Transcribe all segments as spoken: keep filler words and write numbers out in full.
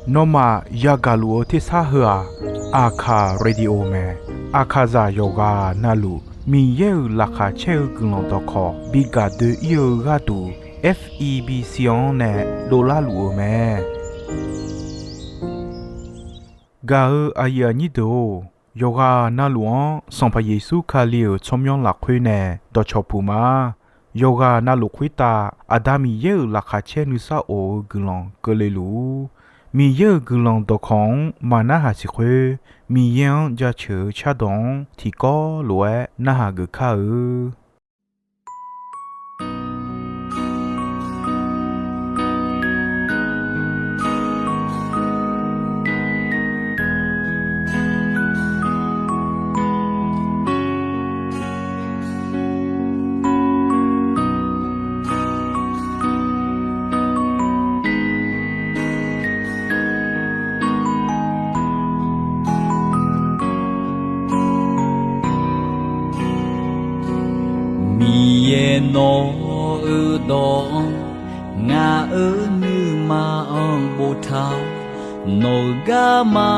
Nawmaf yagaq luf-eu tersar heu-aq, Aqkaq Radio mae. Aqkaqzaq yawqghaq navluf Miqyaer-euq laqkhaq caer-eu guiqlanq dawqkawq bi gaq doe-ir-eu gharduq, F E B C-anr nae dovlar luf-eu mae. Gaq-eu aqyuif aqnyir deuq-or, yawqghaq navluf-anr Sanqpaq Yeqsur Kali-euq tsawrmyanr lafkhoer nae dawqcawq puq ma. Yawqghaq navluf khoertav Aqda Miqyaer-euq laqkhaq caer nuisar of-eu guiqlanq keuvle luf-ur. Miqyaer-euq guiqlanq dawqkawq-anr maqnarhaq siq khoer, Miqyaer-anr jaceuq-eu cardawq-anr tiqkawv lof-aer narhaq geuf kar-eu. Miqyaer, nawq-euq dawq-anr ngaq-euq nuima-anr boftaq-awr, nawq-euq garma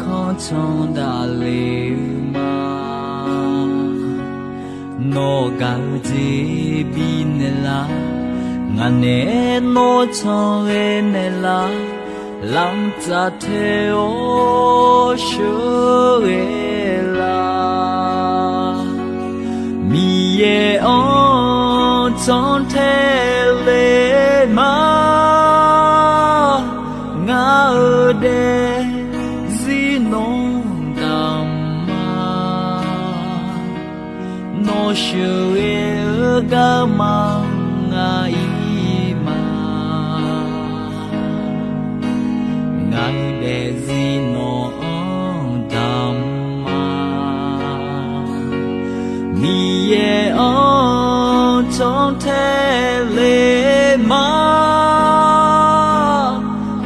kanr can daqle-eu ma. Nawq gaq-eu jeq bifnaeq lar, ngaq naeq-aer nawr can ghae naeq lar, lamq tsaf tae-awr sheuqghae lar. Miqyaer-anr can tae le ma, ngaq-euq daefzir nawr damq ma. Nawr sheuqghae-eu garma ngaq-ir ma. Ngaq-euq daefzir nawq-anr damq ma. Miqyaer-anr can tae le ma,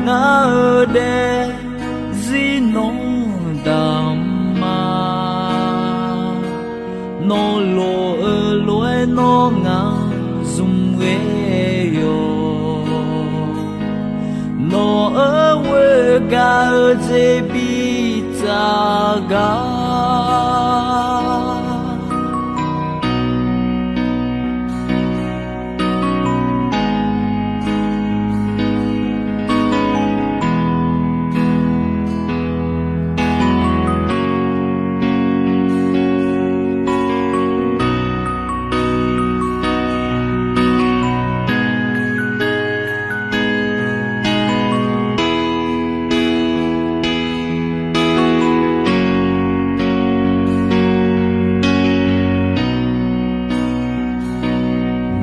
ngaq-euq daefzir nawr damq ma. Nawr loq-eu lof-aer nawr ngaq zmq ghae yawq. Nawq-euq ghoer gaq-eu jeq bitsaf gar.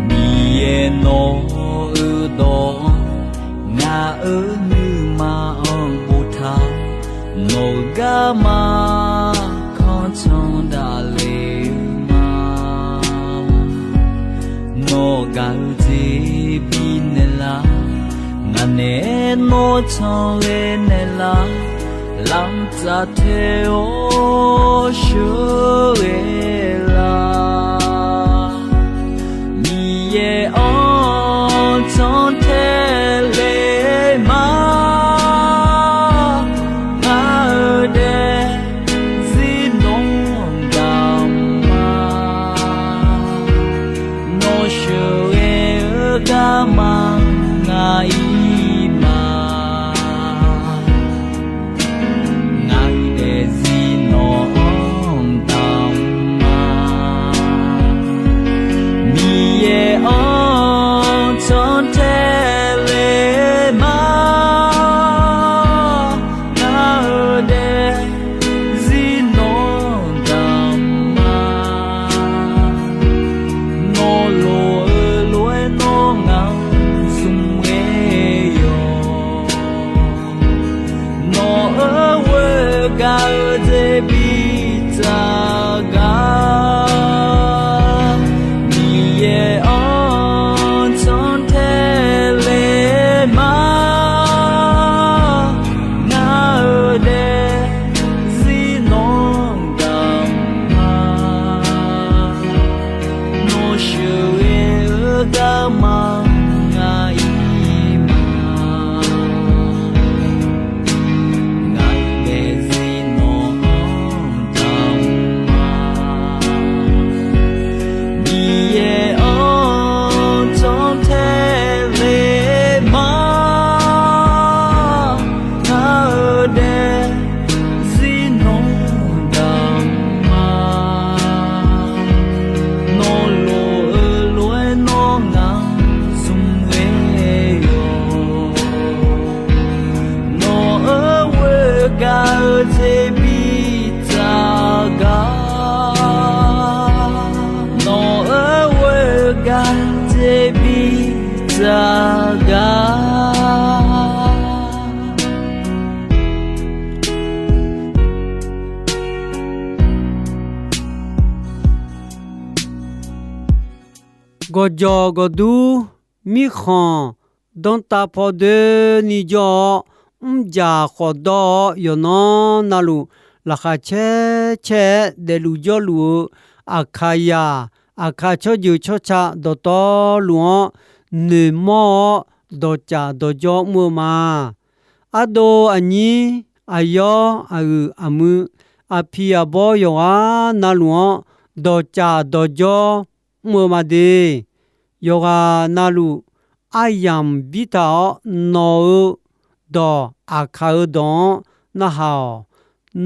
Miqyaer, nawq-euq dawq-anr ngaq-euq nuima-anr boftaq, nawq-euq garma kanr can daqle-eu ma. Nawq gaq-eu jeq bifnaeq lar, ngaq naeq-aer nawr can ghae naeq lar, lamq tsaf tae-awr sheuqghae lar. Miqyaer-anr can tae le ma, ngaq-euq daefzir nawr damq ma. Nawr sheuqghae-eu garma ngaq-ir ma. Ngaq-euq daefzir nawq-anr damq ma. Miqyaer-anr can tae le ma, ngaq-euq daefzir nawr damq ma. Nawr loq-eu lof-aer nawr ngaq zmq ghae yawq. Nawq-euq ghoer gaq-eu jeq bitsaf gar. Miqyaer-anr can tae Gawqjawq gawqdur, mirkhanq danrtav paw doeni jawr-awr, mrjaq khawf dawr-awr, yawqnan navluf laqkhaq caer caer-aer daefluf jawrluf-eu Aqkaqzaq, Aqkaq tsawrjeuq tsawrca dawqtawvluf-anr noeqmawr-awr, dawqcaf dawqjawr mr-eu ma. Ardov aqnyir, aqyawr aqyuif aqmuir, aqpiq aqbawr yawqghaq navluf-anr dawqcaf dawqjawr mr-eu ma de. Yawqghaq navluf aryamq birtaq-awr, nawq-eu dawq, Aqkaq-eu dawq-anr narhaq-awq.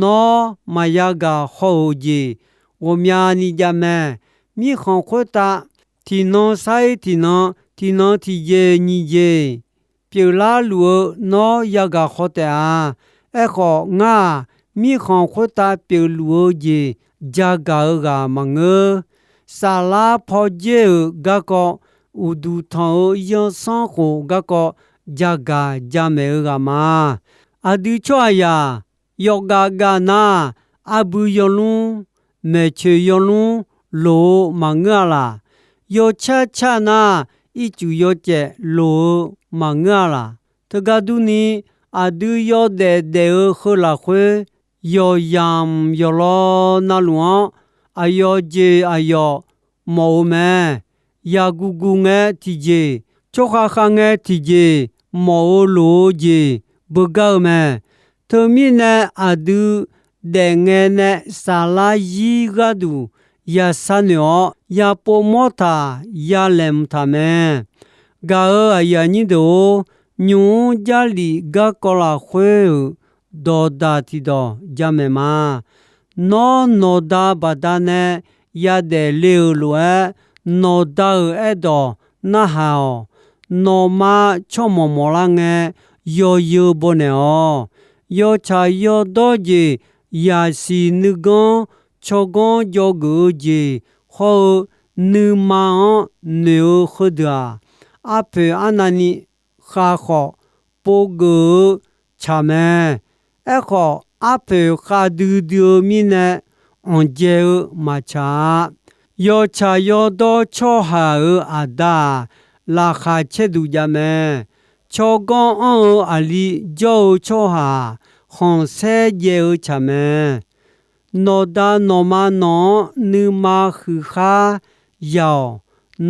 Nawr maqya gaq haw-euq jeq ghawqmyani jav mae. Mirkhanq khoertav tiqnan sar-ir tiqnan, tiqnan tiqjeq nyiq jeq pyeuflar luf-eu nawr yagaq haw taef-a. Aerkhawf, ngar-aq, mirkhanq khoertav pyeufluf-eu jeq jagaq-eu ghaq maqngeur. Saflar pawdzer-euq garkawv, uqduq tanq-eu yanrsanrkhof garkawv, jagaq jamaeq-eu ghaq ma. Aqdui tsawrhaqzaq yawqgaf gaf nar, arbuiq yawlmr, maeqtsoeq yawlmr loq-eu maqngeur-a laq? Yawcar car nar, ircuf yawcaef loq-eu maqngeur-a laq? Teugar durni, aqdui yawdaef daef-eu heu lafkhoer, yawqyamq yawqlaw navluf-anr aqyawf jeq aqyawf mawf-eu mae. Yaqguq guq ngae tiqjeq, tsawrkhav khav ngae tiqjeq, mawf-eu loq-eu jeq beugar-eu mae. Teumirnae aqdui daefngae nae saflar zir gharduq yasharnoeq-awr, yapov mawr taq, yalaeqhmq taq mae. Gaq-euq aqyuif aqnyir deuq-or, nymq-mr Jarlif garkawv lafkhoer-euq dawqdaq tiqdawq jamaeq ma. Nawr nawqda baqdanae yadaef le-euq lof-aer, nawqda-euq aerdawq narhaq-awq. Nawqma tsawrmawq mawqlar ngae, yawzeu baw naeq-awq. Yawtsaq yawdawr jeq, yaqsiq nuiganr tsawrganr dzawgeuf-eu jeq hawr-eu, nuima-anr noeq-eu heudeuq-aq, arpoeq arnavni khav khawf povgeuf-eu tsaq mae. Aerkhawf, arpoeq khavdui dui-eu mirnae, anqdzae-eu maqtsaq-a. Yawtsaq yawdawr tsawrhaq-euq aqda-aq, laqkhaq caerduq jav mae. Tsawrganr anr-eu aqli jawr-eu tsawrhaq-aq, khanqsaer dzaev-eu tsaq mae. Nawqda nawqma nawq-anr nuima huiqkhar ya-awq.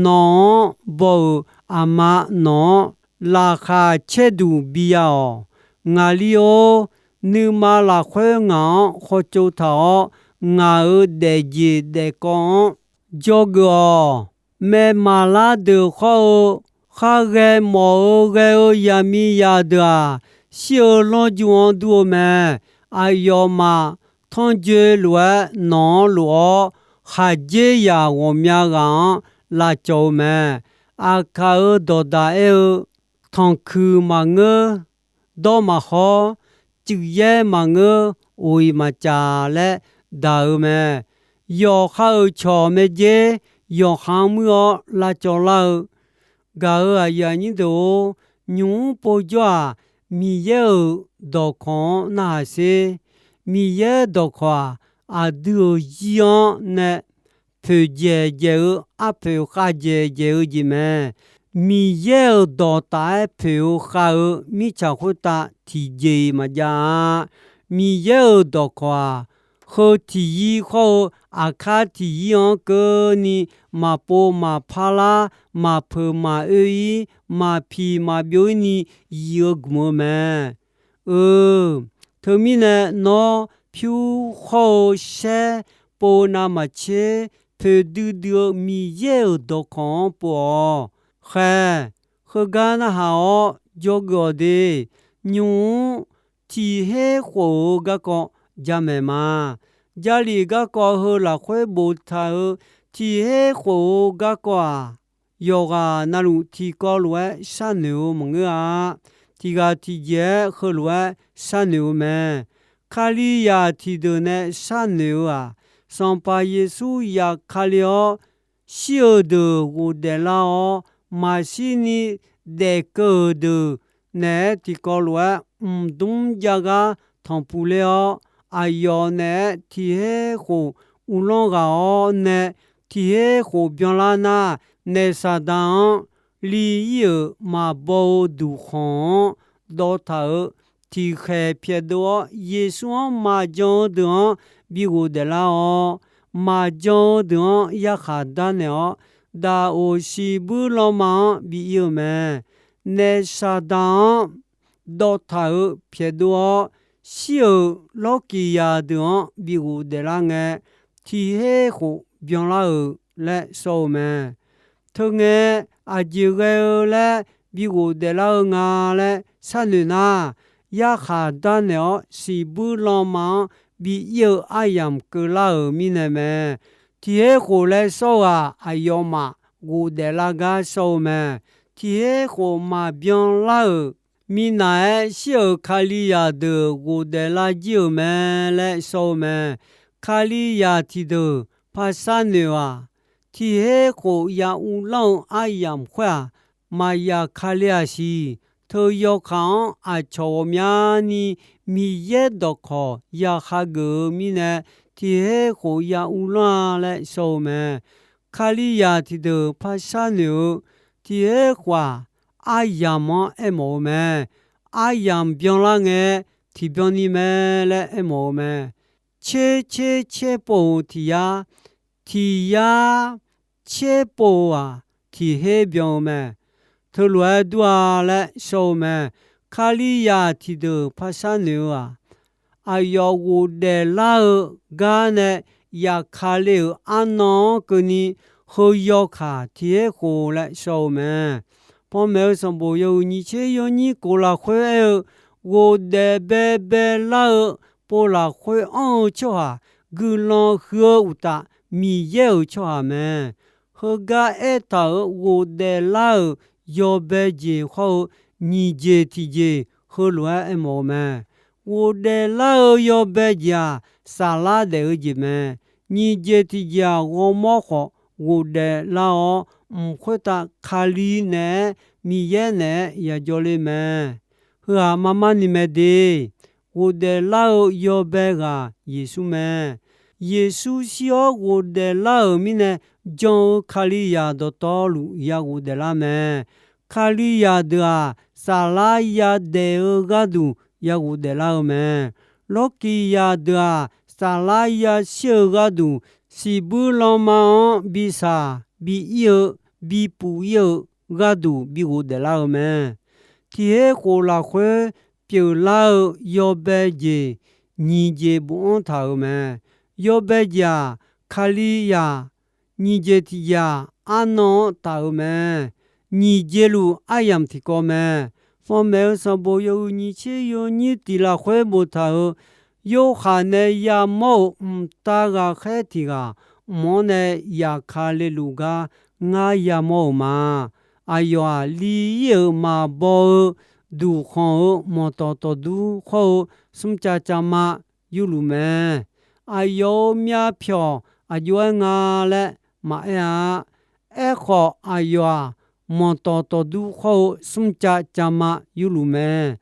Nawq-anr baw-euq aqma nawq-anr laqkhaq caerduq biya-awq. Ngaqli-or, nuima lafkhoer ngaq-anr khawtsov taq-awr, ngaq-euq daefjeq daefkawv-anr dzawgeuf-awq. Maeqmaq lar deuq khawr-eu, khar ghae mawf-eu ghae-eu yaqmiqzaq deuq-aq, shir-eu lanrju-anr dur-eu mae. Aqyawfmaf tanrjoe lof-aer nawq-anr lof-awr, khaqdzerzaq ghawqmya ghaq-anr lavcawv-eu mae. Aqkaq-euq dawqdaq aer-eu, tanqkuiq maqngeur, dawr maqkhawr, cuif yaer maqngeur, oq-iq maqcaf laer daq-eu mae. Yawqha-euq cawq maerdzer, yawqha-anr muir-awr lavcawv lar-eu. Gaq-euq aqyuif aqnyir deuq-or, nymq-mr povjawr-aq, Miqyaer-euq dawqkawq-anr narhaq sher. Miqyaer dawqkawq-aq, aqdui-euq zir-anr nae poeqdzaeq dzaeq-eu, arpoeq khavdzaeq dzaeq-eu jeq mae. Miqyaer-euq dawqtaf-aer poeq-eu khav-eu mirtsaq khoertav tiqjeq-iq maqjav-a. Miqyaer-euq dawqkawq-aq, heu tiqyir khawr-eu aqkar tiqyir-anr keuvni maqpov maqpar lar, maqpeuq maqoe-ir, maqpiq maqbyov-ir ni yif-eu gmq-eu mae. Eu, teumirnae nawr pyur khawr-eu shaer pov-eu navmaqtser, poeqdui dui-eu Miqyaer-euq dawqkawq-anr pov-awq. Khaeq, heugar narhaq-awr dzawgeuf-awq de. Nymq-mr tiq her khof-eu garkawv jamaeq ma. Jarlif garkawv heu lafkhoer boftaq-eu tiq her khof-eu garkawv-aq, yawqghaq navluf tiqkawv lof-aer sharnoeq-eu maqngeur-a. Tiq ghaq tiqjeq-aer heulof-aer sharnoeq-eu mae. Kalizaq tiqdeuq nae sharnoeq-eu-aq, Sanqpaq Yeqsur zafkale-awr, shir-euq deuq ghofdaef lar-awr, maqshirni daefkeuv-euq deuq naeq-aer tiqkawv lof-aer mqdmr jav gar tanqpuq ler-awr, aqyawf naeq-aer tiq her khof uvlanr ghaq-awr nae, tiq her khof byanlar nar, naeq Saqdaq-anr li ir-euq maqbaw-eu duqkhanq-anr dawv taq-euq tiqkhaeq pyaeqdov-awr, Yeqsur-anr maqjan-eu deuq-anr bi ghofdaef lar-awr, maqjan-eu deuq-anr yarkhaq darnaeq-awr, daqoq siqbuir lanma-anr bi ir-eu mae. Naeq Saqdaq-anr dawv taq-euq pyaeqdov-awr, shir-euq lawrkiq zaq deuq-anr bi ghofdaef lar ngae, tiq her khof byanlar-euq laer sawr-eu mae. Teungae, aqjeq ghae-eu laer bi ghofdaef lar-eu nga laer sharnoeq nar, yarkhaq darnaeq-awr siqbuir lanma-anr bi ir-eu aryamq keuvlar-euq mirnae mae. Tiq her khof laer sawr-eu-aq, aqyawfmaf ghofdaef lar gar sawr-eu mae. Tiq her khof maqbyan lar-euq minav-aer shir-euq Kalizaq deuq ghofdaef lar jir-euq mae laer sawr-eu mae. Kalizaq tiqdeuq paqshar noeq-aq, tiq her khof ya uvlanr-eu aryamq khoer-aq, maqya kale-aq siq. Teu yawkaq-anr aqcawq ghawqmyani Miqyaer dawqkawq ya hageuf-eu mirnae, tiq her khof ya uvlanr-a laer sawr-eu mae. Kalizaq tiqdeuq paqshar noeq-eu tiq her khof-aq, aryamq-anr aermawf-eu mae. Aryamq byanlar ngae, tiqbyan ni mae laer aermawf-eu mae. Tser tser tser pov-euq tiq yar, tiq yar tser pov-aq, tiq her byan-eu mae. Teulof-aer dur-a laer shawr-eu mae. Kalizaq tiqdeuq paqshar noeq-eu-aq, aqyawf ghofdaef lar-eu gar nae yaqkale-euq arnan-anr keuvni, heu yawkaq tiq her khof laer shawr-eu mae. Panmaeq-eu sanqbof yawhuiq nyiq tser yawnyir kof lafkhoer aer-eu, ghofdaef baebae lar-eu pov lafkhoer anr-eu tsawrhaq, guiqlanq huiq-eu uqtaf Miqyaer-euq tsawrhaq mae. Heugar aertaq-euq ghofdaef lar-euq yawbae jeq hawr-eu nyiq jeq tiqjeq heulof-aer aermawf-eu mae. Ghofdaef lar-eu yawbae jeq-aq, saflar daef-eu jeq mae. Nyiq jeq tiqjeq-aq, ghawrmawr khawf ghofdaef lar-awr, mq khoertav Kali naeq-aer Miqyaer naeq-aer yajawr ler mae. Heu-aq mar mar ni mae de. Ghofdaef lar-eu yawbae ghaq Yeqsur mae. Yeqsur shir-awr ghofdaef lar-euq mirnae, jan-eu Kalizaq dawqtawvluf ya ghofdaef lar mae. Kalizaq deuq-aq, saflar yadaef-eu gharduq ya ghofdaef lar-eu mae. Lawrkiqzaq deuq-aq, saflar yashir-eu gharduq, siqbuir lanma-anr bi shaq bi ir-eu, bi puf ir-eu gharduq bi ghofdaef lar-eu mae. Tiq her khof lafkhoer pyeuflar-eu yawbae jeq nyiq jeq bofanr taq-euq mae. Yawbae jeq-aq, Kalizaq, nyiq jeq tiqjeq-aq, arnan-anr taf-euq mae. Nyiq jeq luf aryamq tiqkawv mae. Panmaeq-eu sanqbof yawhuiq nyiq tser yawnyir tiq lafkhoer boftaq-euq, Yorhaq nae yamawr-euq mqtav ghaqkhaer tiq ghaq mq-anr nae yaqkale luf gar ngar yamawr-euq ma. Aqyawf-aq, li ir-euq maqbaw-eu duqkhanq-euq manqtawf tawqdur hawr-eu smrcav cavma yurluf mae. Aqyawf-euq myavpyawq aqjox-aer nga laer maqaer-a. Aerkhawf, aqyawf-aq, manqtawf tawqdur hawr-eu smrcav cavma yurluf mae.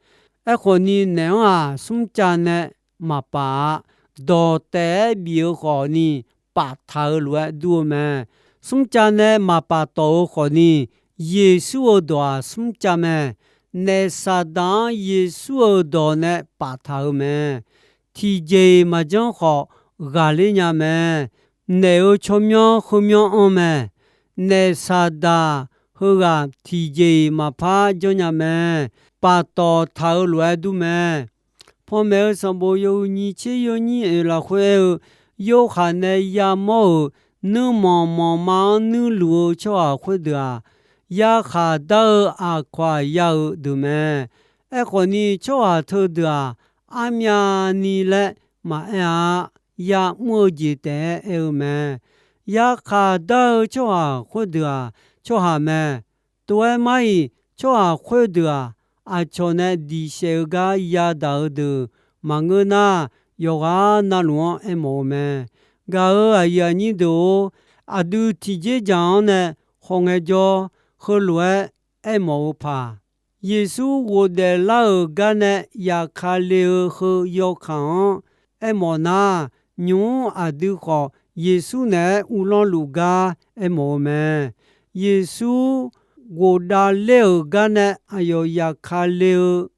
Aerkhawf ni, naeq-anr-aq, smrcav nae maqpaf-a. Dawq taef-aer bif-eu khawf ni, paftaq-eu lof-aer dur-eu mae. Smrcav nae maqpaf tawq-eu khawf ni, Yeqsur-euq dawq-aq, smrcav mae. Naef Saqdaq-anr Yeqsur-euq dawq nae paftaq-eu mae. Tiqjeq-iq maqjanr khawf, ghaqler nya mae. Naef-euq tsawrmyanr heumyanr anr mae. Naef Saqdaq heughaq tiqjeq-iq maqpar janrnya mae. Paftawf taq-eu lof-aer dur mae. Panmaeq-eu sanqbof yawhuiq nyiq tser yawnyir oeq lafkhoer aer-eu, Yorhaq nae yamawr-euq nuirmanq manqma-anr nuirluf-eu tsawrhaq khoerdeuq-aq, yarkhaq dar-eu aqkawq-aq ya-euq deuq mae. Aerkhawf ni, tsawrhaq teudeuq-aq, armyavni laer maqaer-a. Ya'mr-eu jeq taef-aer aer-eu mae. Yarkhaq dar-eu tsawrhaq khoerdeuq-aq, tsawrhaq mae. Tov-aer mar-iq, tsawrhaq khoerdeuq-aq, aqcawq nae diq saef-eu gar yadaq-eu deuq maqngeur nar, yawqghaq navluf-anr aermawf-eu mae. Gaq-euq aqyuif aqnyir deuq-or, aqdui tiqjeq dzaq-anr nae khawf ngaejawr, heulof-aer aermawf-eu paq, Yeqsur ghofdaef lar-euq gar nae yafkale-eu heu yawkaq-anr aermawf nar, nymq-mr aqdui khawf Yeqsur naeq-aer uvlanr luf gar aermawf-eu mae. Yeqsur ghofdav ler-euq gar nae aqyawf yaqka le-eu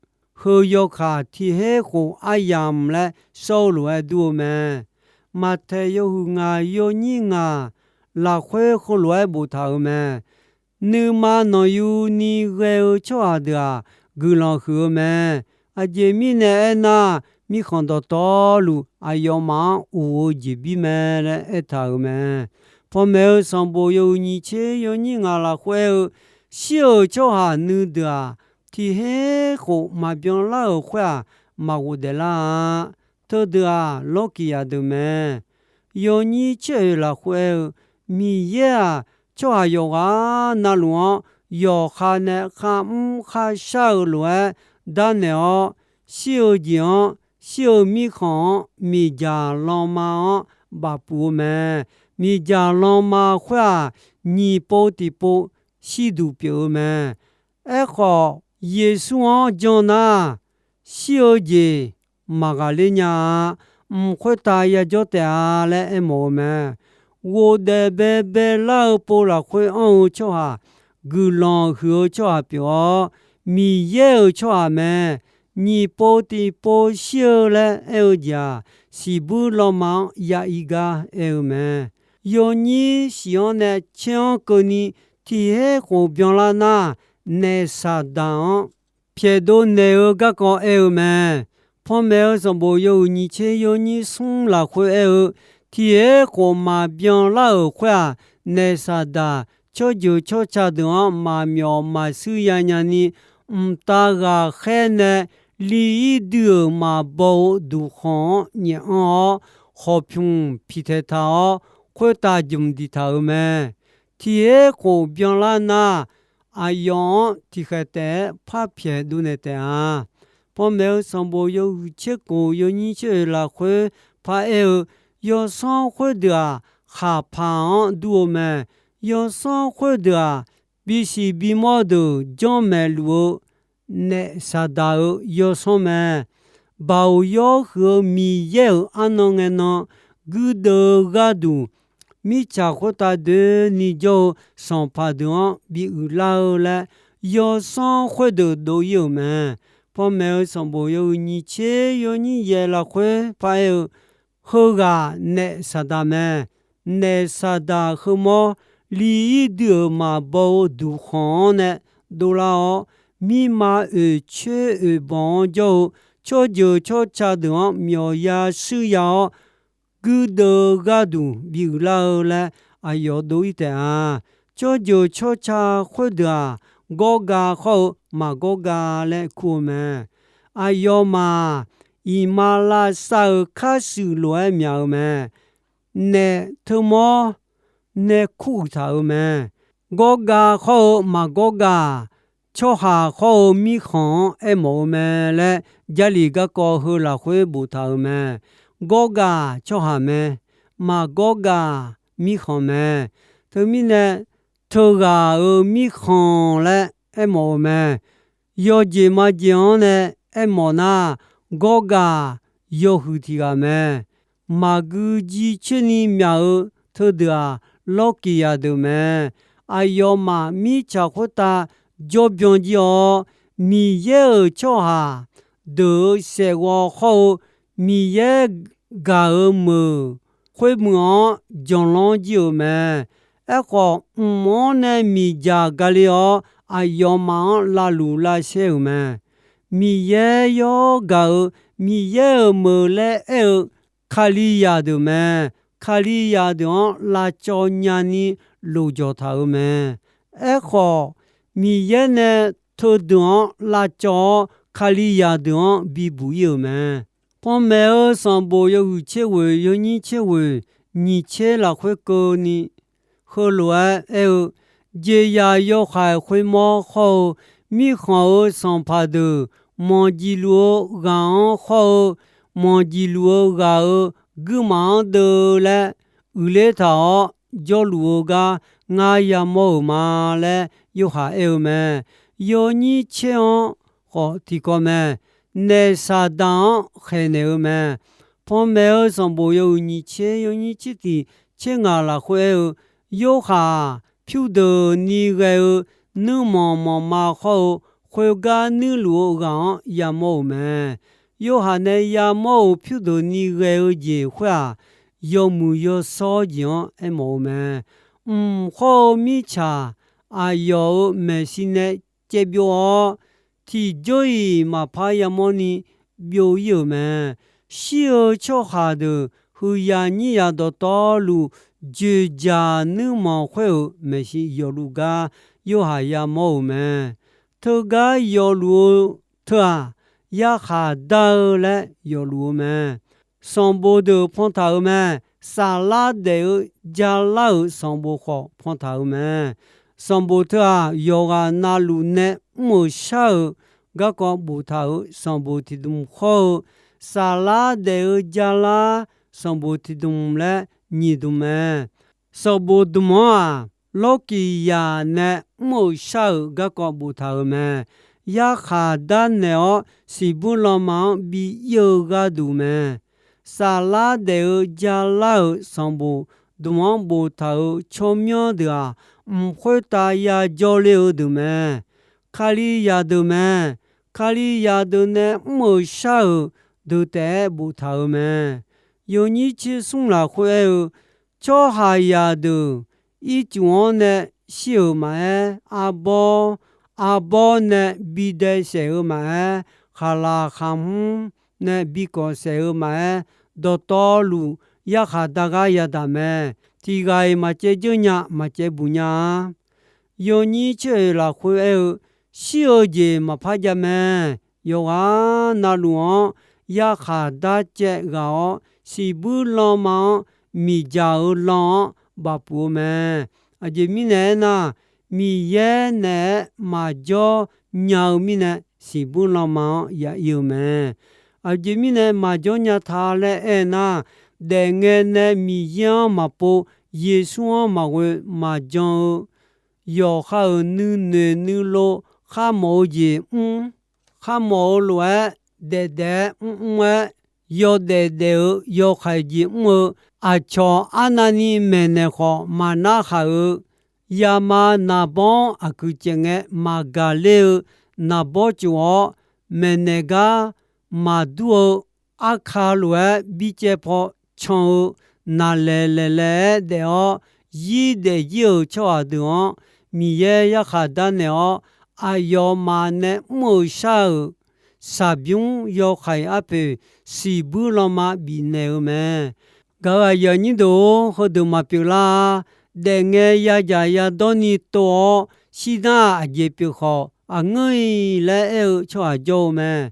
heu yawkaq tiq her khof aryamq laer shawr-eu lof-aer dur-eu mae. Maqtaeq yawhuiq ngaq yawnyir ngaq lafkhoer heulof-aer boftaq-euq mae. Nuima nanqyuni ghae-eu tsawrhaq deuq-aq, guiqlanq huiq-eu mae. Aqjeq mirnae aernar, mirkhanq dawqtawvluf aqyawfmaf-anr of-eu jeqbir mae laer aertaq-euq mae. Panmaeq-eu sanqbof yawhuiq nyiq tser yawnyir ngaq lafkhoer aer-eu, shir-euq tsawrhaq nuideuq-aq, tiq her khof maqbyan lar-euq khoer-aq, maqghofdaef lar-a. Teudeuq-aq, lawrkiq yaq deuq mae. Yawnyir tser oeq lafkhoer aer-eu, Miqyaer-aq, tsawrhaq yawqghaq navluf-anr yawqha nae kharmr kharshar-eu lof-aer darnaeq-awr, shir-eu jeq-anr, shir-eu mirkhanq-anr, miqdzaq lanma-anr bafpuq-eu mae. Miqdzaq lanma khoer-aq, nyiq pov tiqpov shirduq pyeuf-eu mae. Aerkhawf, Yeqsur-anr jan nar, shir-eu jeq maqghaqler nya-a. Mq khoertav yajawr taef-a laer aermawf-eu mae. Ghofdaef baebae lar-eu pov lafkhoer anr-eu tsawrhaq, guiqlanq huiq-eu tsawrhaq pyeuf-awr, Miqyaer-euq tsawrhaq mae. Nyiq pov tiqpov shir-eu laer aer-eu jeq-aq, siqbuir lanma-anr ya ir gar aer-eu mae. Yawnyir shif-anr nae caer-anr keuvni tiq her khof byanlar nar, naef Saqdaq-anr pyaeqdov naeq-eu garkawv aer-eu mae. Panmaeq-eu sanqbof yawhuiq nyiq tser yawnyir smr lafkhoer aer-eu, tiq her khof maqbyan lar-euq khoer-aq, naef Saqdaq tsawrjeuq tsawrca deuq-anr maqmyawf maqshuir yanya ni, mqtav ghaqkhaer nae li ir dui-euq maqbaw-eu duqkhanq-anr nyaef anr-awr, khawqpymq piqtaeq taq-awr, khoertav jmq diqtaq-euq mae. Tiq her khof byanlar nar, aqyawf-anr tiqkhaeq taef-aer par pyaeq dovnaeq taef-a. Panmaeq-eu sanqbof yawhuiq tser khof yawnyir tser oeq lafkhoer par aer-eu, yawsanr khoerdeuq-aq, khaqpaq-anr dur-eu mae. Yawsanr khoerdeuq-aq, bisiq bimawr deuq janrmaeq luf-eu naef Saqdaq-euq yawsanr mae. Baoq yawr huiq-eu Miqyaer-euq arnan ngae nan guirdeuv-eu gharduq, mirtsaq khoertav doeni jawr-eu sanqpaq deuq-anr bi uiqlar-eu laer, yawsanr khoerdeuq dov ir-euq mae. Panmaeq-eu sanqbof yawhuiq nyiq tser yawnyir yaeq lafkhoer par aer-eu, heughaq naef Saqdaq mae. Naef Saqdaq heumawr li ir dui-euq maqbaw-eu duqkhanq-anr nae dovlar-awr, mirma oeq coer oeq banq-anr jawr-eu tsawrjeuq tsawrca deuq-anr myawqya shuir ya-awr, guirdeuv-eu gharduq bi uiqlar-eu laer aqyawf dov ir taef-a. Tsawrjeuq tsawrca khoerdeuq-aq, gawrga khawr-eu maqgawr ga laer kur-eu mae. Aqyawfmaf-aq, iqmalavshav-euq karshuif lof-aer myaq-eu mae. Naef teumawr nae kuruiq taq-euq mae. Gawrga khawr-eu maqgawr ga-aq, tsawrhaq khawr-eu mirkhanq-anr aermawf-eu mae laer, Jarlif garkawv heu lafkhoer boftaq-euq mae. Gawr ga-aq tsawrhaq mae. Maqgawr ga-aq mirkhanq mae. Teumirnae, teughaq-euq mirkhanq laer aermawf-eu mae. Yawjeq majeq-anr nae aermawf nar, gawr ga-aq yawhuiq tiq ghaq mae. Maqgui jircoer ni myaq-eu teudeuq-aq, lawrkiq yaq deuq mae. Aqyawfmaf mirtsaq khoertav jawrbyan jir-awr, Miqyaer-euq tsawrhaq deuq-euq saefghawv khawr-eu Miqyaer gaq-euq meuq khoermuiq-anr janlanr jir-euq mae. Aerkhawf, mq-anr nae miqdzaq gale-awr, aqyawfmaf-anr lavluf lavsaer-euq mae. Miqyaer yawr gaq-euq Miqyaer-euq meuq laer aer-eu Kalizaq deuq mae. Kalizaq deuq-anr lavcawv nyani lofjawq taq-euq mae. Aerkhawf, Miqyaer nae teudeuq-anr lavcawv-awr, Kalizaq deuq-anr bibuq ir-euq mae. Panmaeq-eu sanqbof yawhuiq tser ghoeq yawnyir tser ghoeq nyiq tser lafkhoer keuvni, heulof-aer aer-eu, jeqzaq yawhaiq khoermawr khawr-eu mirkhanq-euq sanqpaq deuq, manqjiq luf-eu ghaq-anr khawr-eu, manqjiq luf-eu ghaq-euq guirmaf-anr deuvle laer uiqler taq-awr jawrluf-eu gar ngar yamawr-euq ma laer, Yorhaq aer-eu mae. Yawnyir tser-anr khawf tiqkawv mae. Naef Saqdaq-anr khaeqnaeq-eu mae. Panmaeq-eu sanqbof yawhuiq nyiq tser yawnyir tser tiq tser ngaq lafkhoer aer-eu, Yorhaq-aq, pyurdeuqni ghae-eu nuirmanq manqma hawr-eu, khoergar nuirluf-eu ghaq-anr yamawr-euq mae. Yorhaq nae yamawr-euq pyurdeuqni ghae-eu jeq khoer-aq, yawmuiq yawshawr jeq-anr aermawf-eu mae. Mq hawr-eu mirtsaq aqyawf-euq maeqshi nae caevbyov-awr, tiqjawr-iq maqpar yamawrni byov-ir-euq mae. Shir-eu tsawrhaq deuq huiqyaq nyir yaq dawqtawvluf, dzoeqdzaq nuirmanq khoer-euq maeqshi yawfluf gar, Yorhaq yamawr-euq mae. Teugar yawfluf-eu teu-aq, yarkhaq dar-eu laer yawfluf-eu mae. Sanqbof deuq pantaq-euq mae. Saflar daef-eu jalar-euq sanqbof khawf pantaq-euq mae. Sanqbof teu-aq, yawqghaq navluf nae mr-euq shar-euq garkawv boftaq-euq sanqbof tiqdmq hawr-eu, saflar daef-eu jalar sanqbof tiqdmq laer nyiq dmq mae. Sanqbof dmq-anr-aq, lawrkiq yaq nae mr-euq shar-euq garkawv boftaq-euq mae. Yarkhaq darnaeq-awr siqbuir lanma-anr bi ir-eu gharduq mae. Saflar daef-eu jalar-euq sanqbof dmq-anr boftaq-euq tsawrmyanr deuq-aq, mq khoertav yajawr ler-eu deuq mae. Kalizaq deuq mae. Kalizaq deuq nae mr-euq shar-euq deuq taef-aer boftaq-euq mae. Yawnyir tser smr lafkhoer aer-eu, tsawrhaqzaq deuq ircuf-anr nae shir-euq maqaer, arbawr, arbawr nae bidae saef-eu maqaer, khaqlaq khaqhmr nae bikawf saef-eu maqaer, dawqtawvluf yarkhaq dar gar yadaq mae. Tiqghaq-iq maqcaev dzeur nya, maqcaev buq nya-a. Yawnyir tser-oeq lafkhoer aer-eu, shir-eu jeq maqpar jav mae. Yawqghaq navluf-anr yarkhaq dar caev ghaq-awr, siqbuir lanma-anr miqdzaq-eu lan-anr bafpuf-eu mae. Aqjeq mirnae aernar, Miqyaer naeq-aer maqjawr nya-eu mirnae, siqbuir lanma-anr ya ir-eu mae. Aqjeq mirnae maqjawr nya ta laer aer nar, daefngae nae Miqyaer-anr maqpov, Yeqsur-anr maqghoe maqjan-eu, yawqha-euq nuinoeq nuilov kharmawf-eu jeq mr, kharmawf-eu lof-aer daefdaef-aer mrmr-aer, yawdaef daef-eu yawhaiq jeq mr-eu, aqcawq arnavni maeqnaeq khawf maqnar haq-eu, yama naqbawr-anr aqkuiq caef ngae maqgaq ler-eu, naqbawr cof-awr maeqnaeq gar maqdur-eu, arka lof-aer bircaev paw can-eu, naqlaeq laeqlaeq-aer daef-awr zir daef zir-euq tsawrhaq deuq-anr Miqyaer yarkhaq darnaeq-awr, aqyawfmaf nae mr-euq shar-euq saqbymr yawhaiq arpoeq siqbuir lanma bifnaeq-eu mae. Gaq-euq aqyuif aqnyir deuq-or, heudeuq maqpyeuf lar-a. Daefngae yadzaq yadawr ni tov-awr shirnar aqjeq pyeuf khawf, aqngeur-iq laer aer-eu tsawrhaq jawr-eu mae.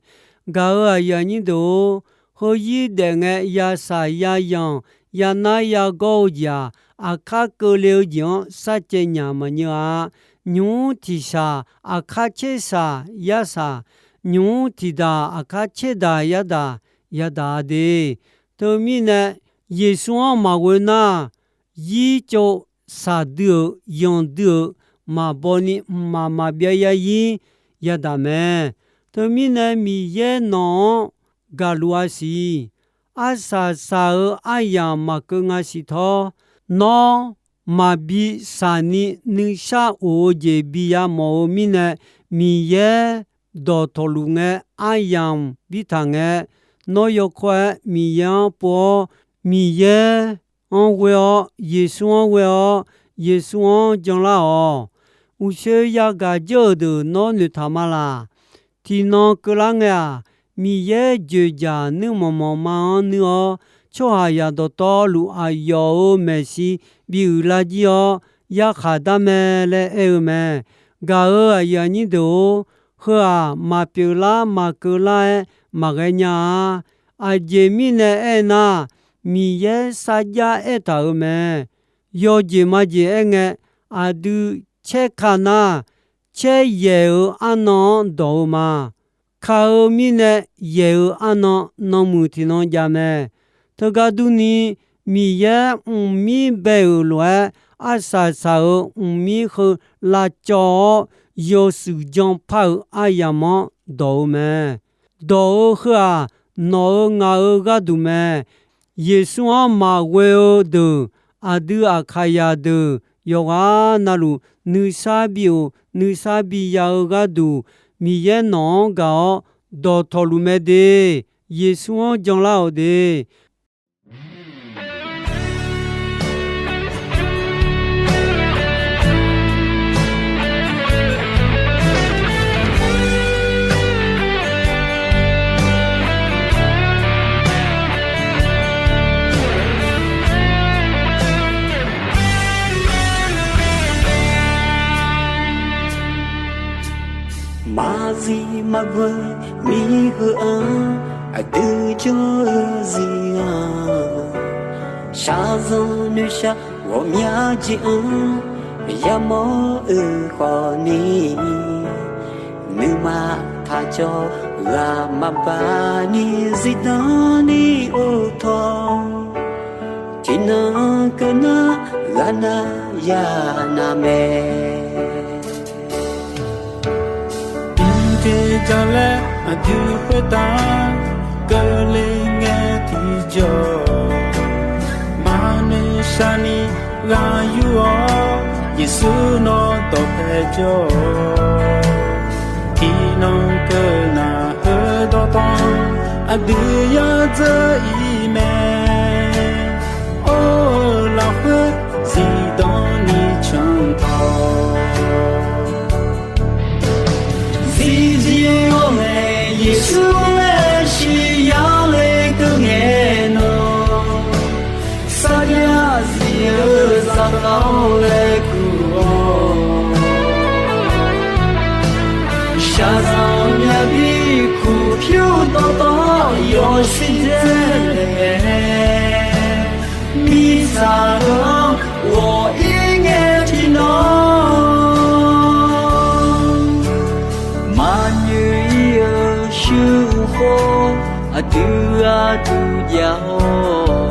Gaq-euq aqyuif aqnyir deuq-or, heuzir daefngae yasaq yayanq yanar yagawr-eu jeq-aq, aqkar keuvle-eu jeq-anr sarcaev nyaq maqnyeuv-a. Nymq-mr tiqshaq aqkar tsersaq yarsaq, nymq-mr tiqdaq aqkar tserdaq yardaq yadaq-a de. Teumirnae, Yeqsur-anr maqghoe nar, zir tsov saqdui-euq yanqdui-euq maqbaw ni mqmaq maqbyav yarzir yadaq mae. Teumirnae Miqyaer nawq-anr gaqluf-a siq. Arsaq saq-eu aryamq maqkeuv nga siq tawr. Nawr maqbi saqni nuishar of-eu jeq bi yamawf-eu mirnae, Miqyaer dawqtawqluf ngae aryamq birtaq ngae, nawr yawkawr-aer Miqyaer-anr pov-awr, Miqyaer-anr ghoe-awr, Yeqsur-anr ghoe-awr, Yeqsur-anr janlar-awq. Uqshoe yagaq dzeur-euq deuq nawr noeqtaq ma laq. Tiqnan keuvlar ngae-aq, Miqyaer dzoeqdzaq nuirmanq manqma-anr nuir-awr, tsawrhaqzaq dawqtawvluf aqyawf-euq maeqshi bi uiqlar jir-awr, yarkhaq dar mae laer aer-eu mae. Gaq-euq aqyuif aqnyir deuq-or, heu-aq maqpyeuf lar maqkeuv lar-aer maqghae nya-a. Aqjeq mirnae aernar, Miqyaer sarjax aertaq-euq mae. Yawjeq majeq aerngae, aqdui caer ka nar, caer yaeq-euq arnan-anr dawq-eu ma. Ka-eu mirnae yaeq-euq arnan nanmuiq tiqnan jav mae. Teugar durni, Miqyaer mqmir bae-euq lof-aer, arsaq saq-euq mqmir heu lavcawv-awr, yawshuif janpar-euq aryamq-anr dawq-eu mae. Dawq-eu heu-aq, nawq-euq ngaq-euq gharduq mae. Yeqsur-anr maqghoe-eu deuq, aqdui aqkaqyaq deuq yawqghaq navluf nuisar bif-euq nuisar bi ya-eu gharduq, Miqyaer nawq-anr gaq-awr dawqtawq luf mae de. Yeqsur-anr janlar-awq de. Maqzif maqbeuq mir heu-anr aqdui jawr-eu zir-anr, shaqzanq noeqshaq ghawqmya jeq-anr yamawr-euq khawfni, nuima taqcawv ghaq maqbaq ni zifdan ni or tawq, tiqnan keuv nar ghaq nar ya nar mae. Mqteq jalaer aqdui khoertav keuvle ngae tiqjawr, maqnoeq shaqni ghaq yur-awr Yeqsur nawr dawqpae jawr-awq. Tiqnan keuv nar heudawq tawq aqdui yadzeur ir mae. Or-eu lafkhoer zifdan ni canq tawq, zifjir-awr nae Yeqsur laer shir yar le keuv ngae nawr, sarjax zif-eu zaqkhav-awr laer kur-awr, shaqzanq myavbi kur pyur dawqtawv yawshuif dzae laer, mirtsaq heu-anr ghawq-ir ngae tiqnan, maqnyoeq-ir-eu shuir-eu khawf aqdui gharduq jav-awr,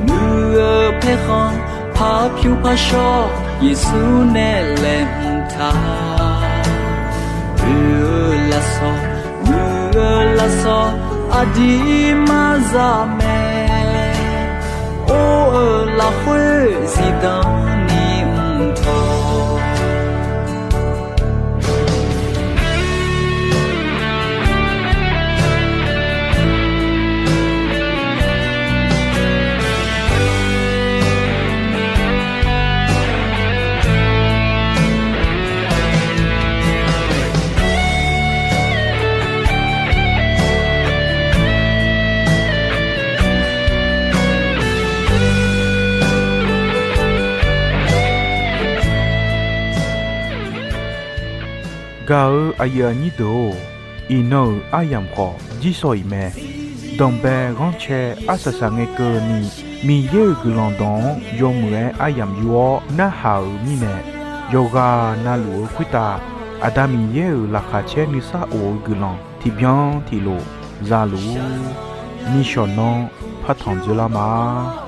muiq-eu paerkhanq par pyur par shawr Yeqsur nae laeqhmq taq, oe-eu lafsawq, muiq-eu lafsawq aqdui maqza mae. Or-eu lafkhoer zifdan ni mq tawq. Gaq-eu aqyuif aqnyir deuq-or, iqnan-euq aryamq khawf jirsawq iq mae. Danqbae ghanrcae arsaq saqngae keuvni, Miqyaer-euq guiqlanq dawq-anr yawmuiq-aer aryamq yur-awr narhaq-euq mirnae, yawqghaq navluf-eu khoertav Aqda Miqyaer-euq laqkhaq caer nuisar of-eu guiqlanq tiqbyan tiqlof za luf-ur. Nishawq nanr partanq dzoerlar ma.